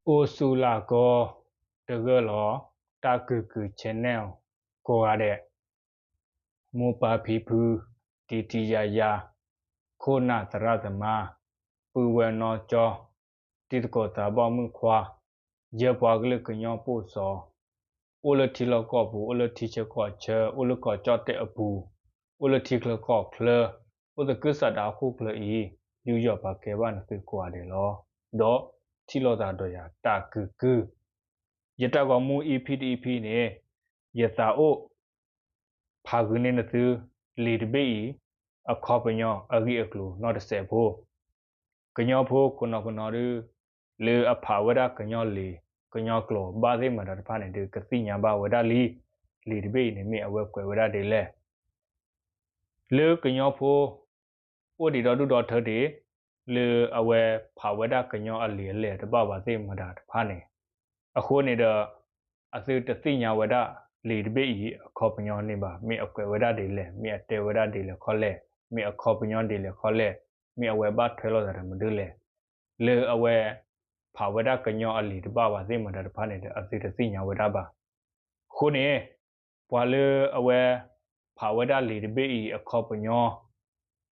အိၣ်ဆူၣ်လၢ်ကီ တဂၢၢ်လီၤ တၢ်ကုၢ်ကုၢ် channel ကိးဂၤဒဲး, မိၢ်ပၢ်ဖံဖု, တံၤတံၤယၤယၤ, ခိၣ်နၢ်သရၣ်သမါ, ပုၢ်ဝဲၢ်နီၢ်ကၠီ, တံၤသကိးသးဘီၣ်မုၣ်ခွါ, ယဲၢ်ပှၤကလုာ်ကညီပိာ်စီၤ, အိၣ်လၢထံလီၢ်ကီၢ်ပူၤ အိၣ်လၢထံဆၢကီၢ်ဆၢ အိၣ်လၢကီၢ်ကၠီၣ်တဲၣ်အပူၤ, အိၣ်လၢထံချၢကီၢ်ချၢ, အိၣ်သကုၤဆးဒးဟီၣ်ခိၣ်ချၢအံၤ, ယူးယီၣ်ပာ်ကဲဘၣ်နသုကိးဂၤဒဲးလီၤ. ဒီးထံၣ်လိာ်သးဒီးယၤတၢ်ကုၢ်ကုၢ်, ယတၢ်ဂီၤမူ EP တ EP န့ၣ်, ယသးအိၣ် ဖးဂုာ်န့ၢ်နသု လံာ်တဘ့ၣ်အံၤ အခီပညီအဂ့ၢ်အကျိၤနီတစဲးဖိ, ကညီဖိကိးနီၢ်ကိးနီၢ်ဒုး လၢအဖးဝဲဒၣ်ကညီလံာ် ကညီကျိာ်ဘၣ်သ့ၣ်မတၤတဖၣ်န့ၣ်ဒုး ကသ့ၣ်ညါဘၣ်ဝဲဒၣ်လံ. လံာ်တဘ့ၣ်အံၤန့ၣ်မ့ၢ်အဝဲကွဲးဝဲဒၣ်ဒ်လဲၣ်. လၢကညီဖိ အိၣ်ဒံးဒီဒူၣ်ဒီထၢဒံး လၢအဝဲဖးဝဲဒၣ်ကညီအလံာ်အလဲၢ်တဘၣ်ဘၣ်သ့ၣ်မတၤတဖၣ်န့ၣ်, အဃိန့ၣ်ဒီး အသုတသ့ၣ်ညါဝဲဒၣ် လံာ်တဘ့ၣ်အံၤ အခီပညီန့ၣ်ဘၣ်, မ့ၢ်အကွဲးဝဲဒၣ်ဒ်လဲၣ်, မ့ၢ်အတဲဝဲဒၣ်ဒ်လဲၣ်ခီလဲၣ်, မ့ၢ်အခီပညီဒ်လဲၣ်ခီလဲၣ်, မ့ၢ်အဝဲဘၣ်ထွဲလိာ်သးဒီးမနုၤလဲၣ်, လၢအဝဲဖးဝဲဒၣ်ကညီအလံာ်တဘၣ်ဘၣ်သ့ၣ်မတၤတဖၣ်န့ၣ်ဒီး အသုတသ့ၣ်ညါဝဲဒၣ်ဘၣ်. အဃိန့ၣ် ပှၤလၢအဝဲဖးဝဲဒၣ်လံာ်တဘ့ၣ်အံၤ အခီပညီ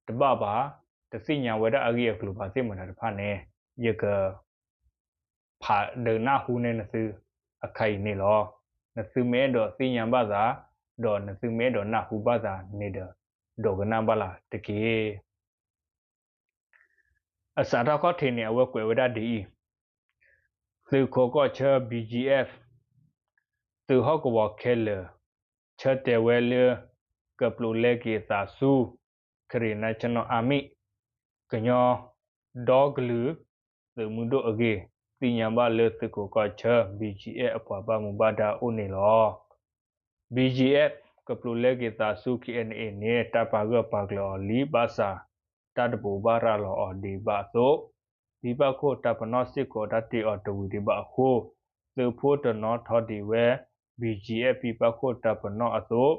တဘၣ်ဘၣ်, တသ့ၣ်ညါဝဲဒၣ်အဂ့ၢ်အကျိၤဘၣ်သ့ၣ်မတၤတဖၣ်န့ၣ်, ယက ဖးဒုးနၢ်ဟူန့ၢ်နသုအခါအံၤန့ၣ်လီၤ. နသုမ့ၢ်အဲၣ်ဒိးသ့ၣ်ညါဘၣ်သး, ဒီးနသုမ့ၢ်အဲၣ်ဒိးနၢ်ဟူဘၣ်သးန့ၣ်ဒီး ဒိကနၣ်ဘၣ်လၢ်တက့ၢ်. အစးထီၣ်ခီၣ်ထံးန့ၣ် အဝဲကွဲးဝဲဒၣ်ဒ်အံၤ, သုးခိးကီၢ်ဆၢ BGF သုးဟီၣ်ကဝီၤခဲလၢာ် ဆၢတဲာ်ဝဲလၢ ကပျိးလဲက့ၤသးဆူ Karen National Army ကညီဒီကလုာ်သုးမုၢ်ဒိၣ်အဂ့ၢ်, သ့ၣ်ညါဘၣ်လၢသုးခိးကီၢ်ဆၢ BGF အပှၤဘၣ်မူဘၣ်ဒါအိၣ်န့ၣ်လီၤ. BGF ကပျိးလဲက့ၤသးဆူ KNA န့ၣ် တၢ်ပာ်ဂၢၢ်ပာ်ကျၢၤအီၤလံ ဘၣ်ဆၣ် တၢ်တဘိးဘၣ်ရၤလီၤအီၤဒံးဘၣ်အသိး, ဖံဘၣ်ခိၣ်တၢ်ပနီၣ်စ့ၢ်ကီးတၢ်တ့အီၤတဝံၤဒံးဘၣ်အဃိ, သုးဖိတနီၤထီဒံးဝဲ BGF ဖံဘၣ်ခိၣ်တၢ်ပနီၣ်အသိး,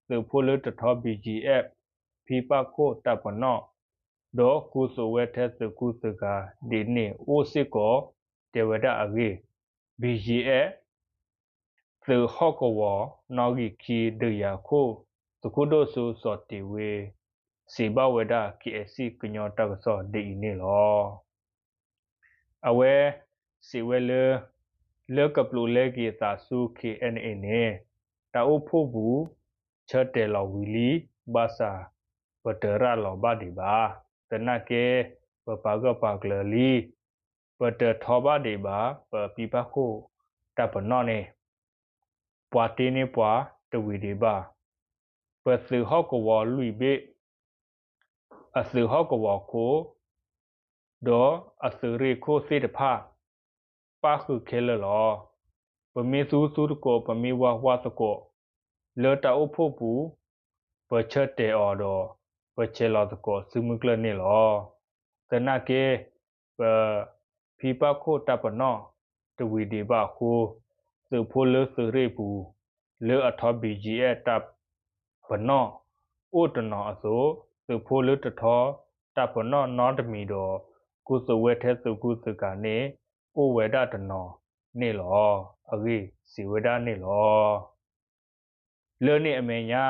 သုးဖိလၢတထီ BGF ဖံဘၣ်ခိၣ်တၢ်ပနီၣ် ဒီးကူသိးဝဲထဲသုးကူသုးကၤဒ်န့ၣ်အိၣ်စ့ၢ်ကီး တဲဝဲဒၣ်အဂ့ၢ်, BGF သုးဟီၣ်ကဝီၤနီၣ်ဂံၢ်ခံဒုးယၤခိၣ် သုးခိၣ်ဒိၣ်စိစီၤတ့ၤဝ့ စံးဘၣ်ဝဲဒၣ် KSC ကညီတၢ်ကစီၣ်ဒ်အံၤန့ၣ်လီၤ. အဝဲစံးဝဲလၢ လၢကပျိးလဲက့ၤသးဆူ KNA န့ၣ် တၢ်အိၣ်ဖှိၣ်ပူၤ ဆၢတဲာ်လီၤဝံၤလံ, ဘၣ်ဆၣ် ပတရၤလီၤဘၣ်ဒံးဘၣ်. သနာ်က့ ပပာ်ဂၢၢ်ပာ်ကျၢၤလံ, ပတထီဘၣ်ဒံးဘၣ် ပဖံဘၣ်ခိၣ်တၢ်ပနီၣ်န့ၣ် ပှၤတ့န့ၢ်ပှၤတဝံၤဒံးဘၣ်. ပသုးဟီၣ်ကဝီၤလွံၢ်ဘ့ၣ် အသုးဟီၣ်ကဝီၤခိၣ် ဒီးအသုးရ့ၣ်ခိၣ်သ့ၣ်တဖၣ် ပၣ်ဃုာ်ခဲလၢာ်လီၤ. ပမ့ၢ်သူသူသကိး ပမ့ၢ်ဝါဝါသကိး လၢတၢ်အိၣ်ဖှိၣ်ပူၤ ပဆၢတဲာ်အီၤဒီး ပဆဲးလီၤသကိးစုမုၢ်ကျၢၢ်န့ၣ်လီၤ. သနာ်က့ ပဖံဘၣ်ခိၣ်တၢ်ပနီၣ်တဝံၤဒံးဘၣ်အဃိ, သုးဖိလၢသုးရ့ၣ်ပူၤ လၢအထီ BGF တၢ်ပနီၣ်အိၣ်တနီၤအသိး, သုးဖိလၢတထီတၢ်ပနီၣ်နီတမံၤဒီး ကူသိးဝဲထဲသုးကူသုးကၤန့ၣ် အိၣ်ဝဲဒၣ်တနီၤန့ၣ်လီၤ. အဂ့ၢ်စံးဝဲဒၣ်န့ၣ်လီၤ. လၢန့ၣ်အမဲာ်ညါ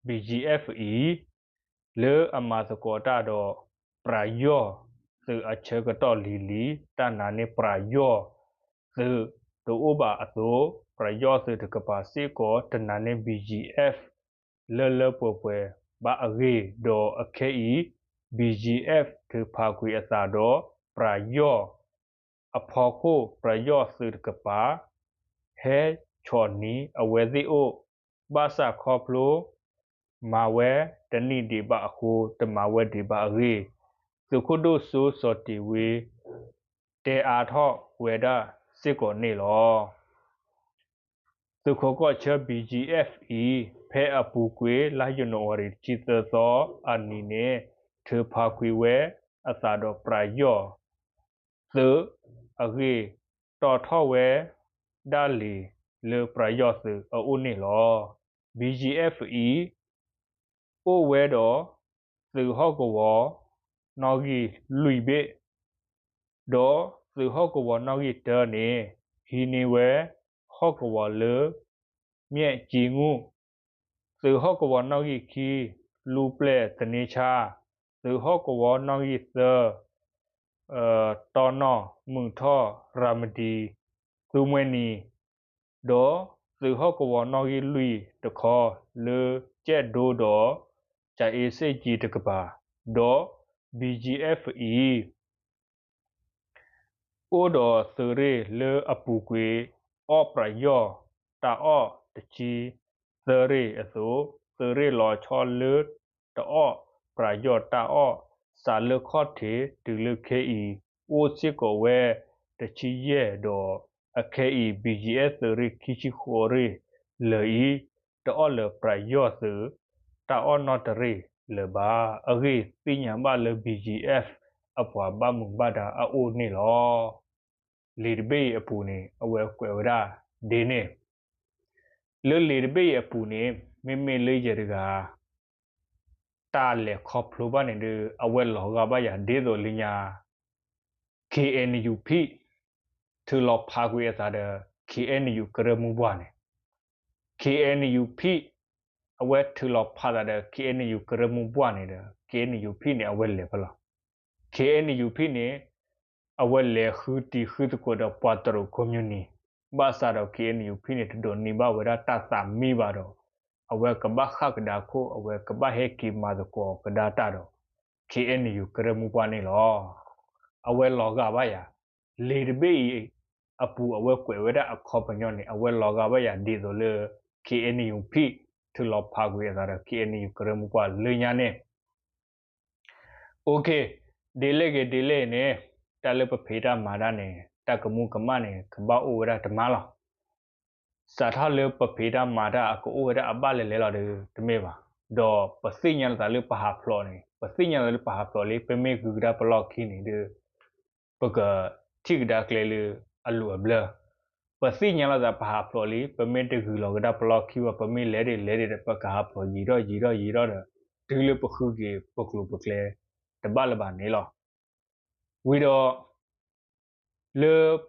BGF အံၤ လၢအမၤသကိးတၢ်ဒီး ပယီၤသုးအဆၢကတီၢ်လံၤလံၤ တၢ်နာ်န့ၢ် ပယီၤသုးတအိၣ်ဘၣ်အသိး, ပယီၤသုးတကပၤစ့ၢ်ကီး တနာ်န့ၢ် BGF လၢလၢပှဲၤပှဲၤဘၣ်အဂ့ၢ်, ဒီးအခဲအံၤ BGF ထုးဖးကွံာ်အသးဒီး ပယီၤအဖီခိၣ် ပယီၤသုးတကပၤ ဟဲဆီၣ်နံၤအဝဲသ့ၣ်အိၣ်, ဘၣ်ဆၣ်ခီဖျိ မၤဝဲတန့ၢ်ဒံးဘၣ်အဃိ, တမၤဝဲဒံးဘၣ်အဂ့ၢ်, သုးခိၣ်ဒိၣ်စိစီၤတ့ၤဝ့ တဲအါထီၣ်ဝဲဒၣ်စ့ၢ်ကီးန့ၣ်လီၤ. သုးခိးကီၢ်ဆၢ BGF အံၤ ဖဲအပူၤကွံာ်လါယနူၤအါရံၤတဆံသၢသီအနံၤန့ၣ် ထုးဖးကွံာ်ဝဲအသးဒီးပယီၤသုးအဂ့ၢ်, တီၣ်ထီၣ်ဝဲဒၣ်လံာ်လၢပယီၤသုးအအိၣ်န့ၣ်လီၤ. BGF အံၤ အိၣ်ဝဲဒီးသုးဟီၣ်ကဝီၤနီၣ်ဂံၢ်လွံၢ်ဘ့ၣ်, ဒီး သုးဟီၣ်ကဝီၤနီၣ်ဂံၢ်တၢန့ၣ် ဟံးန့ၢ်ဝဲ ဟီၣ်ကဝီၤလၢ မၠဲၣ်ကၠံငူၣ်, သုးဟီၣ်ကဝီၤနီၣ်ဂံၢ်ခံ လူပျဲၢ်သန့ဆါ, သုးဟီၣ်ကဝီၤနီၣ်ဂံၢ်သၢ တီနီၢ် မုၢ်ထီၣ် ရၤမတံၤ သူမှဲနံၤ, ဒီးသုးဟီၣ်ကဝီၤနီၣ်ဂံၢ်လွံၢ်တခီ လၢကၠဲၣ်ဒိဒီး ကၠၤအ့စ့ၣ်ကၠံတကပၤ, ဒီး ဘံၣ်ကၠံအ့ၣ်ဖ် အံၤ အိၣ်ဒီးသုးရ့ၣ်လၢအပူၤကွံာ် အီၣ်ပြးယီၢ်တၢ်အီၣ်တဆံသၢရ့ၣ်အသိး, သုးရ့ၣ်လီၤဆီလၢတအီၣ်ပြးယီၢ်တၢ်အီၣ် စးလၢခီၣ်ထံးတုၤလၢခဲအံၤ အိၣ်စ့ၢ်ကီးဝဲတဆံယဲၢ်ဒီး အခဲအံၤ ဘံၣ်ကၠံအ့ၣ် သုးရ့ၣ်ခံဆံဃိးရ့ၣ်လၢာ်အံၤ တအီၣ်လၢပြးယီၢ်သုး တၢ်အီၣ်နီတရ့ၣ်လၢၤဘၣ်. အဂ့ၢ်သ့ၣ်ညါဘၣ်လၢ ဘံၣ်ကၠံအ့ၣ် အပှၤဘၣ်မူဘၣ်ဒါအအိၣ်န့ၣ်လီၤ. လံာ်တဘ့ၣ်အံၤအပူၤန့ၣ် အဝဲကွဲးဝဲဒၣ်ဒ်န့ၣ်, လၢလံာ်တဘ့ၣ်အံၤအပူၤန့ၣ် မ့မ့ၢ်လၢယဲတဂၤ တၢ်လဲၤခီဖျိဘၣ်န့ၣ်ဒီး အဝဲလီၤဂာ်ဘၣ်ယၤဒ်သိးလၢညါ ခ့ၣ်အဲၣ်ယူၣ်ဖံၣ် ထုးလီၤဖးကွံာ်အသးဒီး ခ့ၣ်အဲၣ်ယူၣ်ကရၢမိၢ်ပှၢ်န့ၣ်, ခ့ၣ်အဲၣ်ယူၣ်ဖံၣ် အဝဲထုးလီၤဖးသးဒီး ခ့ၣ်အဲၣ်ယူၣ်ကရၢမိၢ်ပှၢ်န့ၣ်ဒီး ခ့ၣ်အဲၣ်ယူၣ်ဖံၣ်န့ၣ် အဝဲလဲၤဖဲလဲၣ်. ခ့ၣ်အဲၣ်ယူၣ်ဖံၣ်န့ၣ် အဝဲလဲၤဃုတံၤဃုသကိးဒီးပှၤတရူးကိးမုၢ်နံၤ, ဘၣ်ဆၣ်ဒီး ခ့ၣ်အဲၣ်ယူၣ်ဖံၣ်န့ၣ် တဒိးန့ၢ်ဘၣ်ဝဲဒၣ်တၢ်သးမံဘၣ်ဒီး အဝဲကဘၣ်ဃၣ်ကဒါခိၣ် အဝဲကဘၣ်ဟဲက့ၤမၤသကိးကဒါတၢ်ဒီး ခ့ၣ်အဲၣ်ယူၣ်ကရၢမိၢ်ပှၢ်န့ၣ်လီၤ. အဝဲလီၤဂာ်ဘၣ်ယၤ, လံာ်တဘ့ၣ်အံၤအပူၤ အဝဲကွဲးဝဲဒၣ်အခီပညီန့ၣ် အဝဲလီၤဂာ်ဘၣ်ယၤဒ်သိးလၢ ခ့ၣ်အဲၣ်ယူၣ်ဖံၣ် ထုးလီၤဖးကွံာ်အသးဒီး ခ့ၣ်အဲၣ်ယူၣ်ကရၢမိၢ်ပှၢ်လၢညါန့ၣ် OK, ဒ်လဲၣ်ဂ့ၤဒ်လဲၣ်န့ၣ် တၢ်လၢပဖံးတၢ်မၤတၢ်န့ၣ် တၢ်ကမူကမၣ်န့ၣ် ကဘၣ်အိၣ်ဝဲဒၣ်တမံၤလီၤ. စးထီၣ်လၢပဖံးတၢ်မၤတၢ်အကအိၣ်ဝဲဒၣ်အဘၣ်လဲၤလဲၤလီၤဒီးတမ့ၢ်ဘၣ်. ဒီးပသ့ၣ်ညါလီၤသးလၢပဟးဖျိးန့ၣ် ပသ့ၣ်ညါလီၤသးလၢပဟးဖျိးလံ ပမ့ၢ်ဂုၤကဒါပလီၢ်ခံန့ၣ်ဒီး ပကထံၣ်ကဒါကျဲလၢအလိၤအဘျၢ ပသ့ၣ်ညါလီၤသးပဟးဖျိးလံ ပမ့ၢ်တဂုၤလီၤကဒါပလီၢ်ခံဘၣ် ပမ့ၢ်လဲၤဒံးလဲၤဒံးဒီး ပကဟးဖျိးယံာ်ထီၣ်ယံာ်ထီၣ်ယံာ်ထီၣ်ဒီး တုၤလၢပဃုက့ၤပကျိၤပကျဲတဘၣ်လၢၤဘၣ်န့ၣ်လီၤ. ဝံၤဒီး လၢ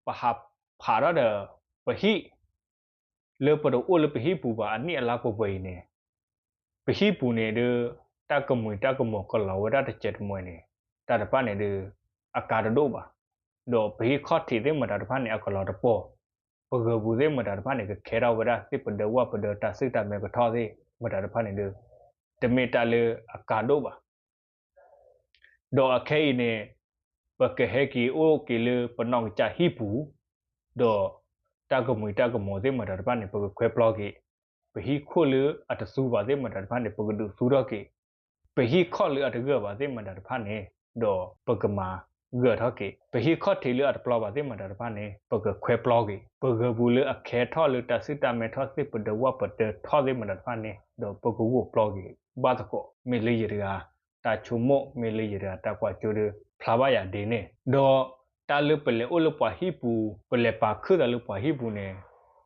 ပဟးဖးထီၣ်ဒီးပဟံၣ် လၢပတအိၣ်လၢပဟံၣ်ပူၤဘၣ်အနံၣ်အလါပှဲၤပှဲၤအံၤန့ၣ် ပဟံၣ်ပူၤန့ၣ်ဒီး တၢ်ကမှံၤတၢ်ကမိၣ်ကလီၤဝဲဒၣ်တစဲးတမှဲၤန့ၣ် တၢ်တဖၣ်န့ၣ်ဒီး အကါတဒိၣ်ဘၣ်. ဒီးပဟံၣ်ခီၣ်ထံးသ့ၣ်မတၤတဖၣ်န့ၣ် အကလီၤတပီၤ, ပဂၢၤပူၤသ့ၣ်မတၤတဖၣ်န့ၣ် ကခဲထီၣ်ဝဲဒၣ်သ့ၣ်ပဒၢဝၣ်ပဒၢ တၢ်စုၣ်တၢ်မဲကထီၣ်သ့ၣ်မတၤတဖၣ်န့ၣ်ဒီး တမ့ၢ်တၢ်လၢအကါဒိၣ်ဘၣ်. ဒီးအခဲအံၤန့ၣ် ပကဟဲက့ၤအိၣ်က့ၤလၢပနီၢ်ကစၢ်ဟံၣ်ပူၤ, ဒီးတၢ်ကမှံၤတၢ်ကမိၣ်သ့ၣ်မတၤတဖၣ်န့ၣ် ပကခွဲပျီက့ၤ, ပဟံၣ်ခိၣ်လၢအတသူဘၣ်သ့ၣ်မတၤတဖၣ်န့ၣ် ပကဒုးသူထီၣ်က့ၤ, ပဟံၣ်ခီၣ်လၢအတဂၢၢ်ဘၣ်သ့ၣ်မတၤတဖၣ်န့ၣ် ဒီးပကမၤဂၢၢ်ထီၣ်က့ၤ, ပဟံၣ်ခီၣ်ထံးလၢအတပျီဘၣ်သ့ၣ်မတၤတဖၣ်န့ၣ် ပကခွဲပျီက့ၤ, ပဂၢၤပူၤလၢအခဲထီၣ်လၢတၢ်စုၣ်တၢ်မဲထီၣ်သ့ၣ်ပဒၢဝၣ်ပဒၢထီၣ်သ့ၣ်မတၤတဖၣ်န့ၣ် ဒီးပကဂိၢ်ပျီက့ၤဘၣ်သကိး, မ့ၢ်လၢယတဂၤတၢ်ဆိကမိၣ် မ့ၢ်လၢယတဂၤတၢ်ကွၢ်စိဒီး ဖျါဘၣ်ယၤဒ်န့ၣ်, ဒီးတၢ်လၢပလဲၤအိၣ်လၢပှၤဟံၣ်ပူၤ ပလဲၤပာ်ခုၣ်သးလၢပှၤဟံၣ်ပူၤန့ၣ်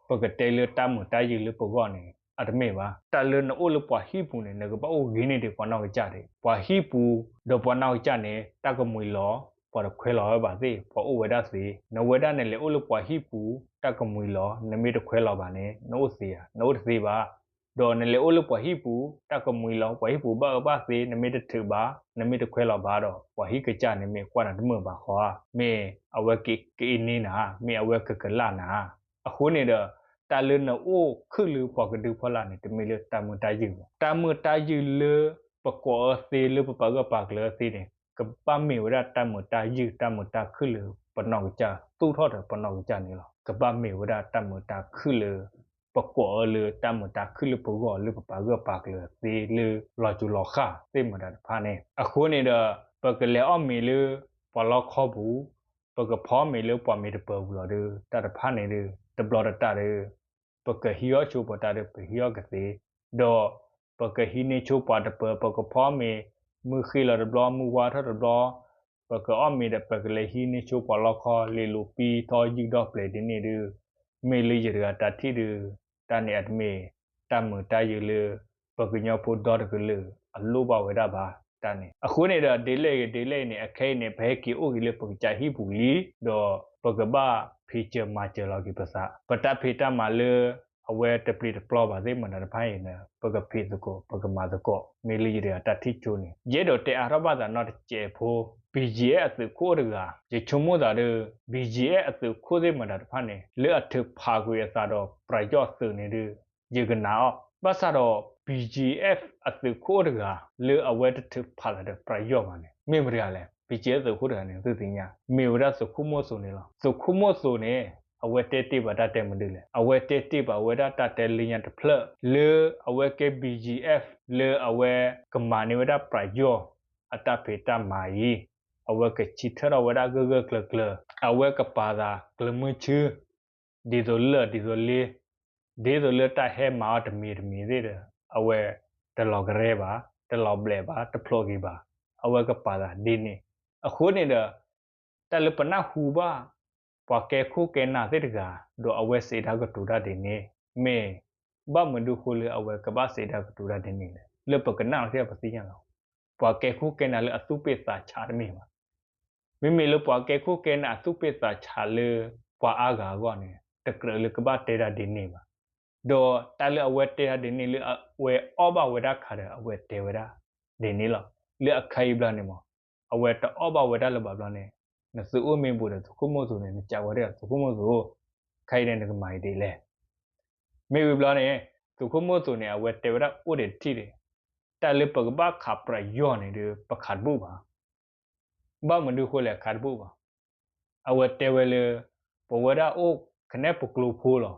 ပကတဲလၢတၢ်မုာ်တၢ်ယုာ်လၢပဂီၢ်န့ၣ် အတမ့ၢ်ဘၣ်. တၢ်လၢနအိၣ်လၢပှၤဟံၣ်ပူၤန့ၣ် နကဘၣ်အိၣ်ဂ့ၤန့ၢ်ဒံးပှၤနီၢ်ကစၢ်ဒံး, ပှၤဟံၣ်ပူၤ ဒီးပှၤနီၢ်ကစၢ်န့ၣ် တၢ်ကမှံၤလီၤ ပှၤတခွဲလီၤဝဲဘၣ်သ့ၣ် ပှၤအိၣ်ဝဲဒၣ်သ့, နဝဲဒၣ်နလဲၤအိၣ်လၢပှၤဟံၣ်ပူၤ တၢ်ကမှံၤလီၤ နမ့ၢ်တခွဲလီၤဘၣ်န့ၣ် နအိၣ်သ့ဧါ, နအိၣ်တသ့ဘၣ်. ဒီးနလဲၤအိၣ်လၢပှၤဟံၣ်ပူၤ တၢ်ကမှံၤလီၤ ပှၤဟံၣ်ပူၤဘၣ်အၢဘၣ်သ့ နမ့ၢ်တထုးဘၣ် နမ့ၢ်တခွဲလီၤဘၣ်ဒီး ပှၤဟံၣ်ကစၢ်န့ၣ်မ့ၢ်ကွၢ်နၤတမုာ်ဘၣ်ဃီဧါ, မ့ၢ်အဝဲကအ့န့နၤ, မ့ၢ်အဝဲကကလၢ်နၤ. အဃိန့ၣ်ဒီး တၢ်လၢနအိၣ်ခုၣ်လၢပှၤကဒုဖီလာ်န့ၣ် တမ့ၢ်လၢတၢ်မုာ်တၢ်ယုာ်ဘၣ်. တၢ်မုာ်တၢ်ယုာ်လၢပကိးအီၤသ့ လၢပပာ်ဂၢၢ်ပာ်ကျၢၤအီၤသ့န့ၣ် ကဘၣ်မ့ၢ်ဝဲဒၣ်တၢ်မုာ်တၢ်ယုာ် တၢ်မုာ်တၢ်ခုၣ်လၢပနီၢ်ကစၢ် သူၣ်ထီၣ်ဒီးပနီၢ်ကစၢ်န့ၣ်လီၤ. ကဘၣ်မ့ၢ်ဝဲဒၣ်တၢ်မုာ်တၢ်ခုၣ်လၢ ပကိးအီၤလၢတၢ်မုာ်တၢ်ခုၣ်လၢပဂီၢ် လၢပပာ်ဂၢၢ်ပာ်ကျၢၤအီၤသ့ လၢလီၤစူၤလီၤဃၣ်သ့ၣ်မတၤတဖၣ်န့ၣ်. အဃိန့ၣ်ဒီး ပကလဲၤအီၣ်မ့ၤလၢပှၤလီခီပူၤ, ပကဖီမ့ၤလၢပှၤမ့ၤတပၢၤပူၤလီၤဒီး တၢ်တဖၣ်န့ၣ်ဒီး တဘျီတတၢ်ဒီး ပကဟံးအီၣ်ဆိပှၤတၢ်ဒီး ပဟံးအီၣ်ကသ့, ဒီးပကဟံးန့ၢ်ဆိပှၤတပၢၤ ပကဖီမ့ၤ မုၢ်ဃ့လီၤတဘျီ မုၢ်ဝါထီၣ်တဘျီ ပကအီၣ်မ့ၤဒီး ပကလဲၤဟံးန့ၢ်ဆိပှၤလီခီ လ့ၤလိာ်ပံထီၣ်ယုၢ်ဒီၣ်ပျဲၤဒ်န့ၣ်ဒီး မ့ၢ်လၢယတဂၤတၢ်ထံၣ်ဒီး တၢ်န့ၣ်အတမ့ၢ်တၢ်မုာ်တၢ်ယုာ်လၢ ပကညီဖိဒီတကလုာ်အလိၣ်ဘၣ်ဝဲဒၣ်ဘၣ်. တၢ်န့ၣ် အဃိန့ၣ်ဒီး ဒ်လဲၣ်ဂ့ၤ ဒ်လဲၣ်ဂ့ၤန့ၣ် အခဲအံၤန့ၣ် ပဟဲက့ၤအိၣ်က့ၤလၢပကစၢ်ဟံၣ်ပူၤလံ, ဒီးပကဘၣ်ဖံးစၢၤမၤစၢၤလီၤက့ၤပသး, ပတၢ်ဖံးတၢ်မၤလၢ အဝဲတပျံၤတပျီဘၣ်သ့ၣ်မတၤတဖၣ်အံၤန့ၣ် ပကဖံးသကိး ပကမၤသကိး မ့ၢ်လၢယတဂၤတၢ်ထံၣ်ကၠိန့ၣ် ယအဲၣ်ဒိးတဲအါထီၣ်ဘၣ်သးနီတစဲးဖိ, BGF အသုးခိၣ်အိၣ်တဂၤ ယဆိကမိၣ်သးဒီး BGF အသုးခိၣ်သ့ၣ်မတၤတဖၣ်န့ၣ် လၢအထုးဖးကွံာ်အသးဒီးပယီၤသုးန့ၣ်ဒီး ယကနၣ်အီၤ, ဘၣ်ဆၣ်ဒီး BGF အသုးခိၣ်အိၣ်တဂၤ လၢအဝဲတထုးဖးသးဒီးပယီၤဘၣ်န့ၣ် မ့ၢ်မတၤတဂၤလဲၣ်. BGF သုးခိၣ်တဂၤန့ၣ် သုသ့ၣ်ညါ မ့ၢ်ဝဲဒၣ်သုးခိၣ်မိၣ်စိၤန့ၣ်လီၤ. သုးခိၣ်မိၣ်စိၤန့ၣ် အဝဲတဲတ့ၢ်ဘၣ်တၢ်တဲမနုၤလဲၣ်. အဝဲတဲတ့ၢ်ဘၣ်ဝဲဒၣ်တၢ်တဲလၢညါတဖျၢၣ် လၢအဝဲကဲ BGF လၢအဝဲကမၤန့ၢ်ဝဲဒၣ်ပယီၤအတၢ်ဖံးတၢ်မၤအံၤ, အဝဲကဆံထၢထီၣ်ဝဲဒၣ်ဂၢၢ်ဂၢၢ်ကျၢၤကျၢၤ, အဝဲကပာ်သးကျၢၤမုၢ်ဆူ ဒ်သိးလၢာ်ဒ်သိးလ့, ဒ်သိးလၢတၢ်ဟဲမၤအီၤတမံၤတမံၤသ့ၣ်ဒီး အဝဲတလီၤကရဲဘၣ်, တလီၤဘျဲးဘၣ်, တဖျိးက့ၤဘၣ်, အဝဲကပာ်သးဒ်န့ၣ်. အဃိန့ၣ်ဒီး တၢ်လၢပနၢ်ဟူဘၣ် ပှၤကဲခိၣ်ကဲနၢ်သ့ၣ်တဂၤ ဒီးအဝဲစံးတၢ်ကတိၤတၢ်ဒ်န့ၣ် မ့ၢ်ဘၣ်မနုၤအဃိလၢအဝဲကဘၣ်စံးတၢ်ကတိၤတၢ်ဒ်န့ၣ်လဲၣ်. လၢပကနၣ်လီၤသ့ၣ်ပသ့ၣ်ညါလီၤ. ပှၤကဲခိၣ်ကဲနၢ်လၢအသူၣ်ပ့ၢ်သးဆးတမ့ၢ်ဘၣ်. မ့မ့ၢ်လၢပှၤကဲခိၣ်ကဲနၢ်အသူၣ်ပ့ၢ်သးဆးလၢ ပှၤအါဂၤအဂီၢ်န့ၣ် တကြၢးလၢကဘၣ်တဲတၢ်ဒ်န့ၣ်ဘၣ်. ဒီးတၢ်လၢအဝဲတဲတၢ်ဒ်န့ၣ်လၢအဝဲအီၣ်ဘၣ်ဝဲဒၣ်ခါဒီး အဝဲတဲဝဲဒၣ်ဒ်န့ၣ်လီၤ. လၢအခါအံၤဘျီန့ၣ်မး အဝဲတအီၣ်ဘၣ်ဝဲဒၣ်လၢၤဘၣ်ဘျီန့ၣ် နသုအိၣ်မ့ၢ်ဘူးဒီးသုးခိၣ်မိၣ်စိၤန့ၣ် နကးဝဲဒၣ်သုးခိၣ်မိၣ်စိၤ ခဲအံၤန့ၣ်နကမၤအံၤဒ်လဲၣ်. မ့ၢ်ဝံၤဘျီန့ၣ် သုးခိၣ်မိၣ်စိၤန့ၣ် အဝဲတဲဝဲဒၣ်အိၣ်ဒံးတထံၣ်န့ၣ် တၢ်လၢပကဘၣ်ခးပယီၤန့ၣ်ဒီး ပခးတဘူၣ်ဘၣ်. ဘၣ်မနုၤအဃိလဲၣ်ခးတဘူၣ်ဘၣ်. အဝဲတဲဝဲလၢ ပဝဲဒၣ်အိၣ်ကနဲၣ်ပကျိဖိလီၤ.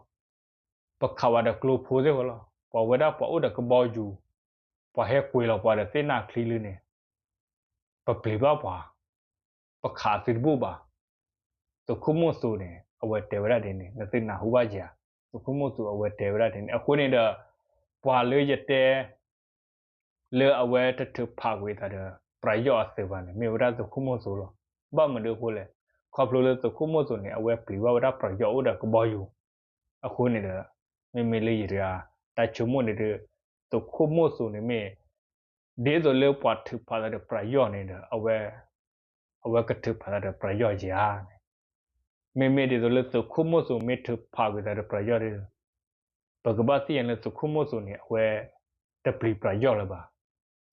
ပခးဝဲဒီးကျိဖိသ့ၣ်ဝဲလီၤ. ပှၤဝဲဒၣ်ပှၤအိၣ်ဒီးကဘီယူၤ, ပှၤဟဲကွံာ်လီၤပှၤဒီးသ့ၣ်နၢ်ချံလၢန့ၣ် ပပျံၤဘၣ်ပှၤ, ပခးသုတဘူၣ်ဘၣ်. သုးခိၣ်မိၣ်စိၤန့ၣ် အဝဲတဲဝဲဒၣ်ဒ်န့ၣ် နသုနၢ်ဟူဘၣ်ဧါ. သုးခိၣ်မိၣ်စိၤအဝဲတဲဝဲဒၣ်ဒ်န့ၣ် အဃိန့ၣ်ဒီး ပှၤလၢယတဲ လၢအဝဲတထုးဖးကွံာ်သးဒီး ပယီၤအသုးဘၣ်န့ၣ် မ့ၢ်ဝဲဒၣ်သုးခိၣ်မိၣ်စိၤလီၤ. ဘၣ်မနုၤအဃိလဲၣ်, ခီဖျိလၢသုးခိၣ်မိၣ်စိၤန့ၣ် အဝဲပျံၤဘၣ်ဝဲဒၣ်ပယီၤအိၣ်ဒီးကဘီယူၤ, အဃိန့ၣ်ဒီး မ့မ့ၢ်လၢယတဂၤ တၢ်ဆိကမိၣ်န့ၣ်ဒီး သုးခိၣ်မိၣ်စိၤန့ၣ်မ့ၢ် ဒ်သိးလၢပှၤထုးဖးသးဒီးပယီၤန့ၣ်ဒီး အဝဲကထုးဖးသးဒီးပယီၤဧါန့ၣ် မ့မ့ၢ်ဒ်သိးလၢသုးခိၣ်မိၣ်စိၤမ့ၢ်ထုးဖးကွံာ်သးဒီးပယီၤဒီး ပကဘၣ်သ့ၣ်ညါလၢသုးခိၣ်မိၣ်စိၤန့ၣ် အဝဲတပျံၤပယီၤလၢၤဘၣ်.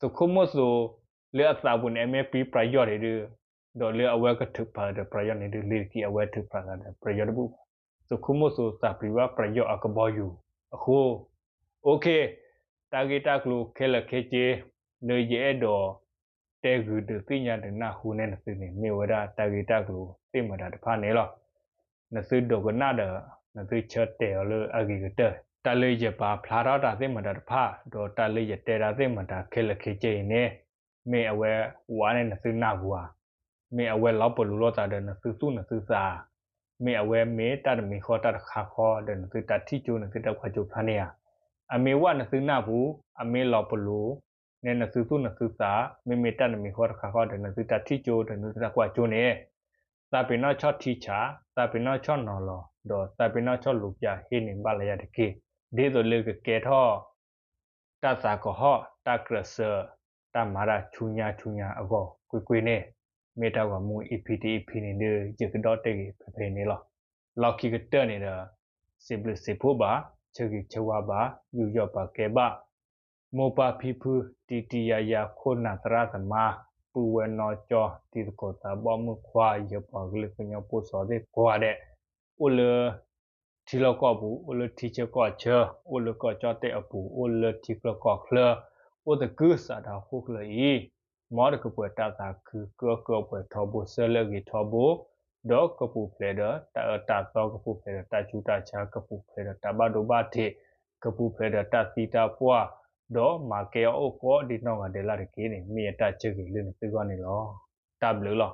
သုးခိၣ်မိၣ်စိၤလၢအသးပူၤန့ၣ် အမ့ၢ်ပျံၤပယီၤဒံးဒီး ဒီးလၢအဝဲကထုးဖးသးဒီးပယီၤန့ၣ်ဒီး လ့ၤတက့ၤအဝဲထုးဖးသးဒီးပယီၤတဘူၣ်ဘၣ်. သုးခိၣ်မိၣ်စိၤသးပျံၤဘၣ်ပယီၤအကဘီယူၤအဃိ OK, တၢ်ဂ့ၢ်တၢ်ကျိၤခဲလၢာ်ခဲဆ့ လၢယအဲၣ်ဒိးတဲဂုာ်ဒုးသ့ၣ်ညါဒုးနၢ်ဟူန့ၢ်နသုန့ၣ် မ့ၢ်ဝဲဒၣ်တၢ်ဂ့ၢ်တၢ်ကျိၤသ့ၣ်မတၤတဖၣ်န့ၣ်လီၤ. နသုဒိကနၣ်ဒီး နသုဆၢတဲာ်အီၤလၢအဂ့ၤကတၢၢ်. တၢ်လၢယပာ်ဖျါထီၣ်တၢ်သ့ၣ်မတၤတဖၣ် ဒီးတၢ်လၢယတဲတၢ်သ့ၣ်မတၤခဲလၢာ်ခဲဆ့အံၤန့ၣ် မ့ၢ်အဝဲဝးန့ၢ်နသုနၢ်ပူၤဧါ, မ့ၢ်အဝဲလီၤပလိာ်လိာ်သးဒီးနသုသူၣ်နသုသးဧါ, မ့ၢ်အဝဲမ့ၢ်တၢ်တမံၤဃီတၢ်တခါဃီဒီးနသုတၢ်ထံၣ်ကၠိနသုတၢ်ကွၢ်ကၠိဖျါန့ၣ်ဧါ. အမ့ၢ်ဝးနသုနၢ်ပူၤ, အမ့ၢ်လီၤပလိာ်န့ၢ်နသုသူၣ်နသုသး, မ့မ့ၢ်တၢ်တမံၤဃီတခါဃီဒီးနသုတၢ်ထံၣ်ကၠိဒီးနသုတၢ်ကွၢ်ကၠိန့ၣ် သးပ့ၤနီၣ်ဆီၣ်ထံဆး, သးပ့ၤနီၣ်ဆီၣ်နီၤလီၤ, ဒီးသးပ့ၤနီၣ်ဆီၣ်လူၤပၠးဟ့ၣ်န့ၢ်ဘၣ်လၢယၤတက့ၢ်. ဒ်သိးလၢကကဲထီၣ် တၢ်သးကဟီၣ်, တၢ်ကြၢးစၢး, တၢ်မၤတၢ်ဆူညါဆူညါအဂီၢ်ကွ့ၢ်ကွ့ၢ်န့ၣ်, မ့ၢ်တၢ်ဂီၤမူ EP တ EP န့ၣ်ဒီး ယကဒီၣ်တဲာ်ဂ့ၤဖဲဖဲန့ၣ်လီၤ. လီၢ်ခံကတၢၢ်န့ၣ်ဒီး စံးဘျုးစံးဖှိၣ်ဘၣ်, ဆၢဂ့ၤဆၢဝါဘၣ်, ယူးယီၣ်ပာ်ကဲဘၣ် မိၢ်ပၢ်ဖံဖု, တံၤတံၤယၤယၤခိၣ်နၢ်သရၣ်သမါ, ပုၢ်ဝဲၢ်နီၢ်ကၠီ, တံၤသကိးသးဘီမုၣ်ခွါ, ယပှၤကလုာ်ကညီဖိစီၤသ့ၣ်ကိးဂၤဒဲး, အိၣ်လၢထံလီၢ်ကီၢ်ပူၤ, အိၣ်လၢထံဆၢကီၢ်ဆၢ, အိၣ်လၢကီၢ်ကၠီၣ်တဲၣ်အပူၤ, အိၣ်လၢထံချၢကီၢ်ချၢ, အိၣ်သကုၤဆးဒးဟီၣ်ခိၣ်ချၢအံၤ, မ်တကပှဲၤတၢ်သးခု, ကၢကၢပှဲၤထီဘိ, ဆၢလၢအဂ့ၤထီဘိ, ဒီးကပူၤဖျဲးဒီးတၢ်အၢတၢ်သီ, ကပူၤဖျဲးဒီးတၢ်ဆူးတၢ်ဆါ, ကပူၤဖျဲးဒီးတၢ်ဘၣ်ဒိဘၣ်ထံး, ကပူၤဖျဲးဒီးတၢ်သံတၢ်ပှၢ်, ဒီးမၤကဲအီၣ်အိၣ်ကိးဒံနီၢ်ဂၤဒဲးလၢ်တက့ၢ်န့ၣ် မ့ၢ်ယတၢ်ဆၢဂ့ၤလၢနသုဂီၢ်န့ၣ်လီၤ. တၢ်ဘျုးလီၤ.